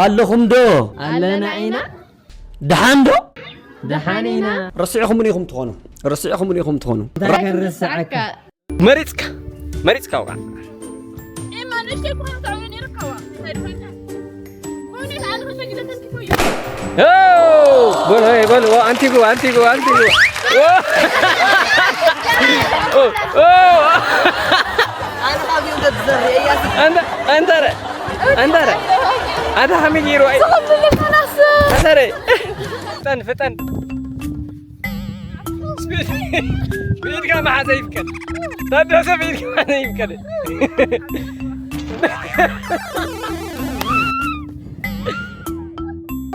ኣለኹም ዶ? ኣለና ኢና። ደሓን ዶ? ደሓን ኢና። ረሲዕኹምኒ ኢኹም ትኾኑ። ረሲዕኹምኒ ኢኹም ትኾኑ። እንታይ ከርስዓካ? መሪፅካ መሪፅካ ውቃዕ ኤማ ንእሽተይ እኮ ካብ ነይርካዋ እንታይ ድኾንካ? በሉ በሉ ኣንቲጉ ኣንቲጉ ኣንቲጉ ኣነ ካብዚኦም ዘትዘሪ እያስ ኣንተ ኣንተ ኣንተ ኣንተ ሓሚ ጊሩ ኣይ ኣንተ ፍጠን ፍጠን ብኢድካ መሓዘ ይፍቀድ። ታደሰ ብኢድካ መሓዘ ይፍቀድ።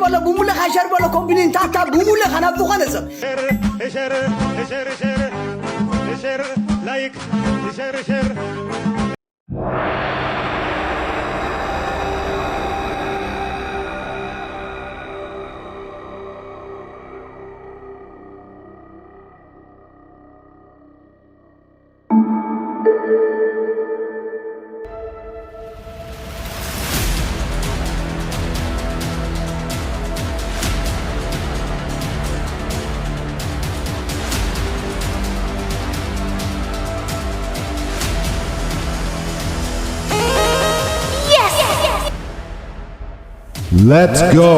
በሎ ብሙለኻ ሸር በሎ ኮምፕሊን ታታ ብሙለኻ ናብ ዝኾነ ሰብ ሸር ሸር ሸር ሸር ሸር ላይክ ሸር ሸር Let's go.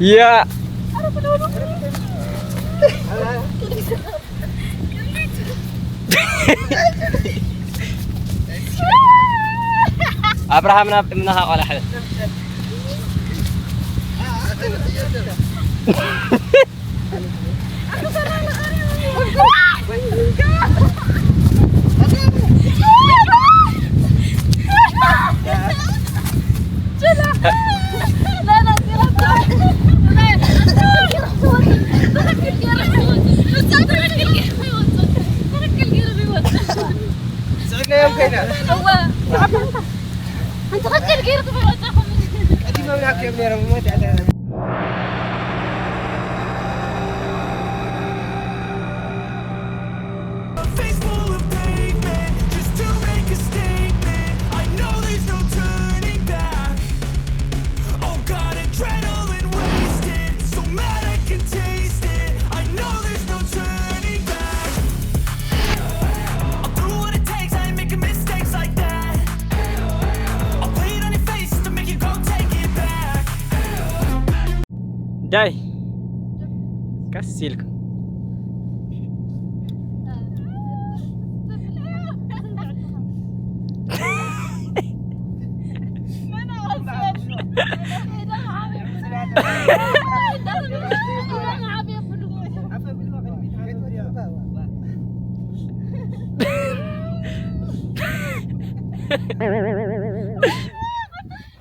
ያ ኣብርሃም ናብ እምነኻ ቆላሕ ስዕድናዮም ከይና እንተኸከል ገይሩ ክመፀኹም ቀዲሞም ናብኪ እዮም ነይሮም እሞ Face full of pavement, just to make a statement. I know there's no turning back. Oh God, adrenaline wasted, so mad I can taste it. I know there's no turning back. I'll do what it takes, I ain't making mistakes like that. I'll play it on your face to make you go take it back. ዳይ ቀስ ኢልካ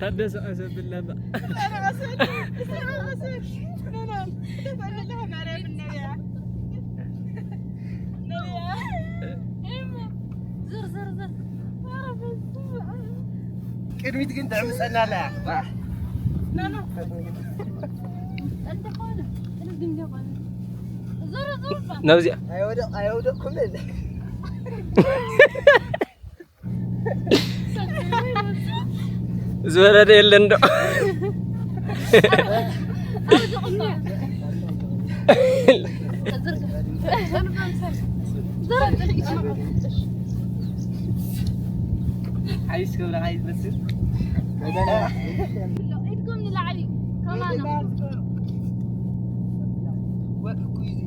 ታደሰ ቀሰብለባ ቅድሚት ግን ትዕምፀና ኣላ ነብዚኣ ኣይወደቕኩምን ዝወረደ የለን ዶ ሓይሽ ክብለኻ ይመስል ኢድኩም ንላዕሊ ከማና ወርቂ ኩይዚ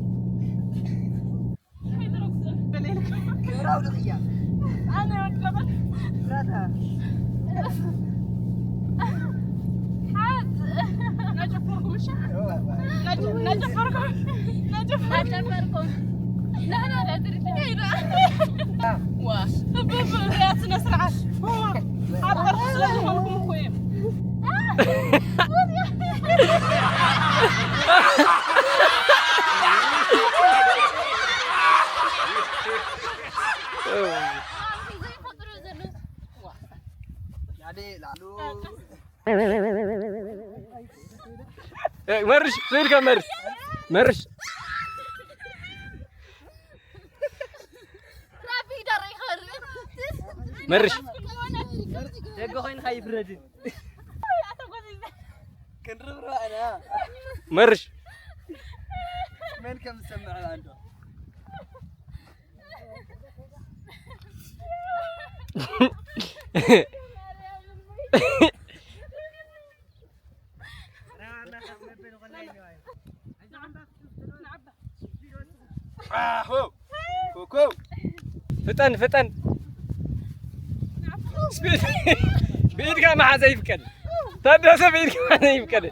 መርሽ፣ ስኢልካ መርሽ። መርሽ። መርሽ። ደገ ኮይንካ ይፍረድን። ክንርብርባ ኢና። መርሽ። መን ከም ዝሰምዕ ኣንዶ። ኣሆ፣ ኮኮ። ፍጠን፣ ፍጠን። ስፒድ። ብኢድካ መሓዝ ኣይፍቀድ። ታደሰ፣ ብኢድካ መሓዝ ኣይፍቀድ።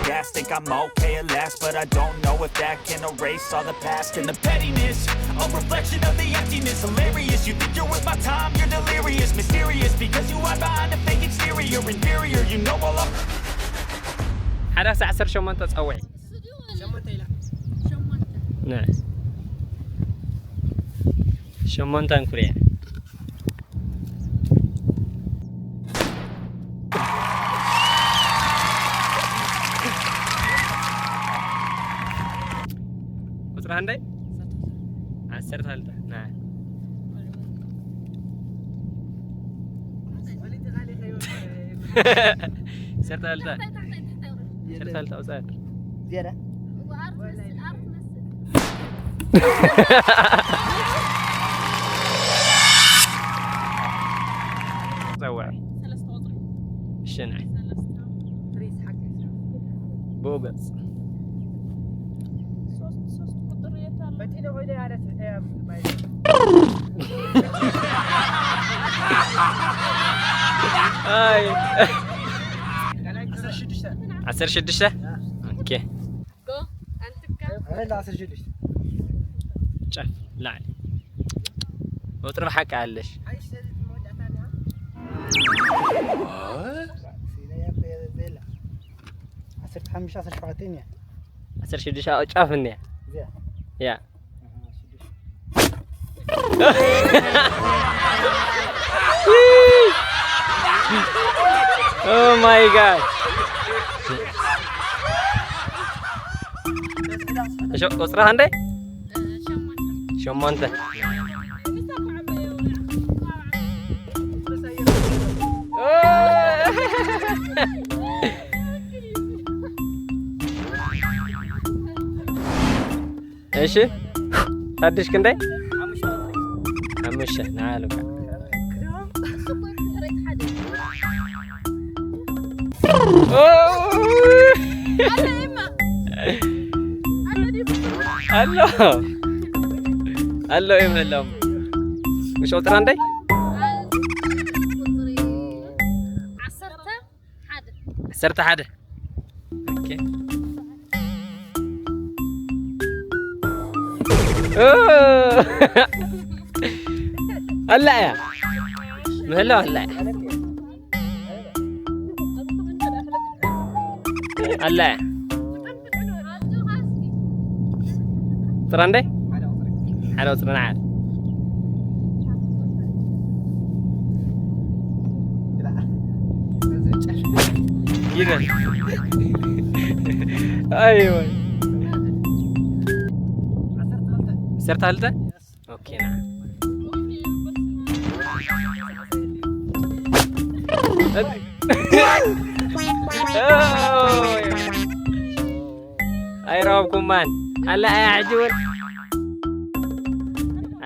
Past, think I'm okay at last, but I don't know if that can erase all the past and the pettiness. A reflection of the emptiness, hilarious. You think you're worth my time, you're delirious. Mysterious, because you hide behind a fake exterior. Inferior, you know all I'm ሓደ ክሳዕ ዓሰርተ ሸሞንተ ጸውዒ። ሸሞንተ ኢላ። ሸሞንተ። ነ። ሸሞንተ እንኩርያ። ቁጽሪ ክንደይ? ዓሰርተ ክልተ። ና። ዓሰርተ ክልተ። ዓሰርተ ክልተ ኣውጽኣት። ዝያዳ። ጸውዕ። ሰለስተ ቁጽሪ። እሺ፣ ንዓይ። ሰለስተ። ብኡ ገጽ። ሶስት፣ ሶስት ቁጽሪ የት ኣሎ? በጢነ ኮይነ ያለት፣ እ፣ ማይ። ኣይ። ዓሰርተ ሽዱሽተ። ዓሰርተ ሽዱሽተ? ያ። ኦኬ። ጎ፣ ኣንትካ። ኣረ፣ ላ ዓሰርተ ሽዱሽተ። ጫፍ ላዕሊ። ቁጽሪ ብሓቂ ኣለሽ። ዓሰርተ ሓሙሽተ፣ ዓሰርተ ሸውዓተ እያ። ዓሰርተ ሽዱሽተ ኣብ ጫፍ እኒኣ። እዚኣ። ያ። Oh my God። እሺ፣ ቁጽሪ ክንደይ? ሸሞንተ። እሺ፣ ሓድሽ ክንደይ? ሓሙሽተ። ንዓ፣ ሉቃ። ኣሎ። ኣሎ ይብለሎም። እሺ፣ ቁጽሪ ክንደይ? ዓሰርተ ሓደ። ኦኬ። ኦ! ኣላ እያ። ምህላው ኣላ እያ። ኣላ እያ። ጥራ እንደ? ሓደ ቁጽሪ ንዓል። ይበል። ኣይወ። ዓሰርተ ክልተ። ኦኬ፣ ና። ኣይረኸብኩማን። ኣላ እያ ሕጂ እውን።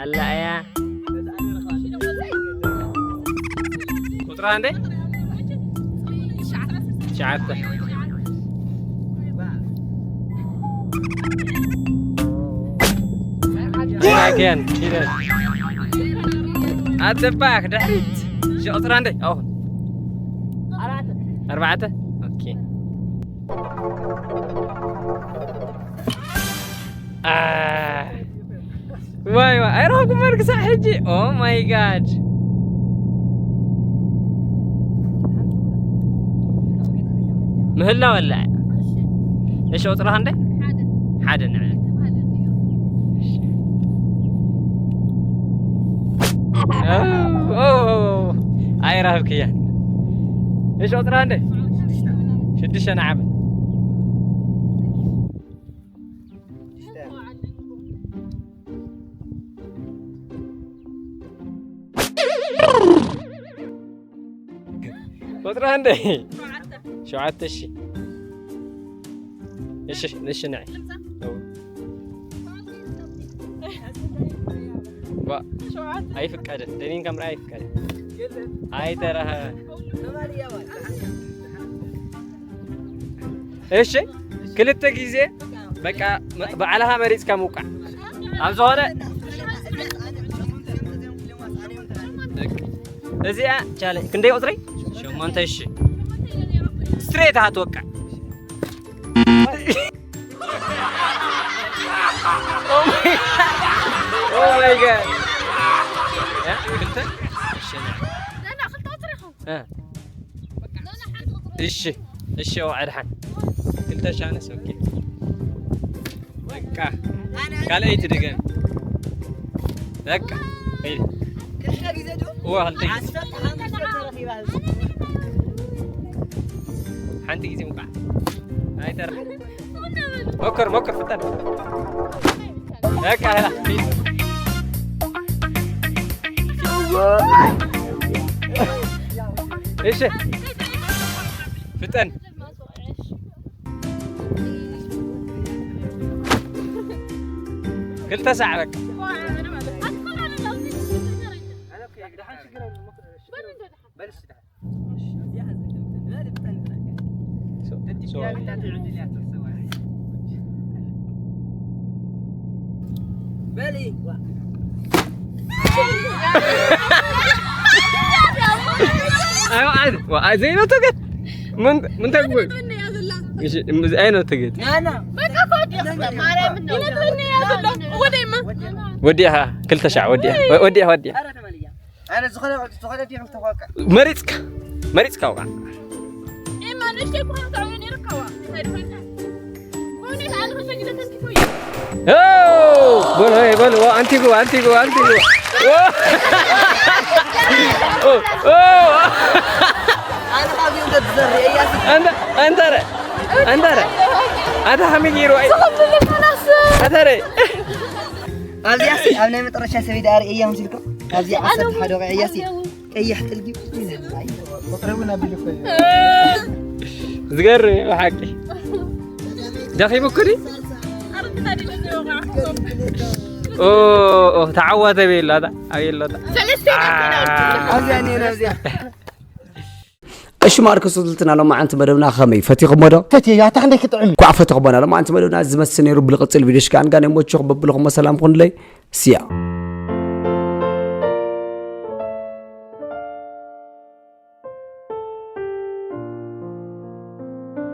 ኣላ እያ። ቁጽራ እንደ? ትሽዓተ። Again, ሂደት። ኣደባክ ድሕሪት። እሺ፣ ቁጽራ እንደ? ኣዎ። ኣርባዕተ። ኦኬ። ዋይ ዋይ፣ ኣይረኸብኩማን ክሳዕ ሕጂ። Oh my God። ምህላ ወላ። እሺ፣ ቁፅራ ክንደይ? ሓደ። ንዕል። ኣይረኸብክያ። እሺ፣ ቁፅራ ክንደይ? ሽዱሽተ ንዓመት። ቁፅራ እንደ ሸውዓተ። እሺ፣ እሺ፣ እሺ፣ ንዒ። ዋ፣ ኣይፍቀድን። ደኒን ከምራ ኣይፍቀድን። ኣይተረኸበ። እሺ፣ ክልተ ግዜ በቃ፣ መ-፣ ባዕልኻ መሪጽካ ምውቃዕ። ኣብ ዝኾነ እዚኣ ቻለ-፣ ክንደይ ቁጽሪ? ሸሞንተ። እሺ፣ ስትሬት ኣትወቃዕ። Oh my God። Oh my God። ያ፣ ክልተ? እሺ፣ ና። እ። እሺ፣ እሺ፣ ወዓል ሓን። ክልተ ሻነስ፣ ኦኬ። በቃ። ካልኣይቲ ድገም። በቃ። እይ። ክልተ ግዜ ዶ? እዋ፣ ክልተ ግዜ። ዓሰርተ ሓሙሽተ ተረኺባ። ሓንቲ ግዜ ምውቃዕ። ኣይተረ-፣ ሞክር፣ ሞክር፣ ፍጠን። በቃ፣ ሄላ። እሺ። ፍጠን። ክልተ ሳዕ በቃ። በሊ። ኣይዋ፣ ኣይ፣ ዋ፣ ኣይ፣ ዘይነቱ ግን ምን፣ ምን ተግብር? እሺ፣ እምዚ ኣይነቱ ግን። ናና። በቃ፣ ኮዲ። ማርያም ነው። ይነግረኝ ያዘላ። ወደማ። ወዲያ፣ ክልተ ሻዕ፣ ወዲያ። ወዲያ፣ ወዲያ። ኣነ ዝኾነ፣ ዝኾነ ዲኹም ተዋቃ። መሪጽካ፣ መሪጽካ ውቃ። ኤማ፣ ንእሽተይ እኮ ነው ታውየ ነይርካ ዋ። እንታይ ደፋልካ? በእውነት ኣነ ከሰግደ ተንኪፎ እዩ። ኦ፣ በል፣ ሆይ፣ በል፣ ዋ፣ ኣንቲ ጉ፣ ኣንቲ ጉ፣ ኣንቲ ጉ። ዋ። ኦ፣ ኦ። ኣነ ካብዚኦም ተትዘሪ፣ እያስ። ኣንተ፣ ኣንተ ረ፣ ኣንተ ረ። ኣታ ከመይ ገይሩ ኣይ-፣ ዝኸብድ ልመናስ። ኣታ ረ። ኣብዚኣስ፣ ኣብ ናይ መጨረሻ ሰበይ ደኣ ርእያ ምስልኩም። ኣብዚ ዓሰርተ ሓደ ወቕዒ እያስ። ቀይሕ ጥልጊ ይላል። ኣይ፣ ቁጥሪ እውን ኣቢሉ እኮ እዩ። ዝገርም እዩ ብሓቂ። ደኺሙኩ ድዩ? ኦ፣ ኦ፣ ተዓዋተ ቤላ፣ ኣታ፣ ኣቤላ፣ ኣታ። ሰለስተ ኢና። ኣ። ኣብዚኣ እኒኤ፣ ኣብዚኣ። እሺ፣ ማርክ ሱልትና ሎማዓንቲ መደብና ከመይ ፈቲኹሞ ዶ? ፈትየያ፣ ኣታ ክንደይ ክጥዕም እዩ። ኳዕ ፈቲኹሞና ሎማዓንቲ መደብና ዝመስል ነይሩ። ብልቕጽል ቪድዮሽ ከኣ እንጋነ ሞችኹ በብልኹሞ ሰላም ኩንለይ። ሲያ።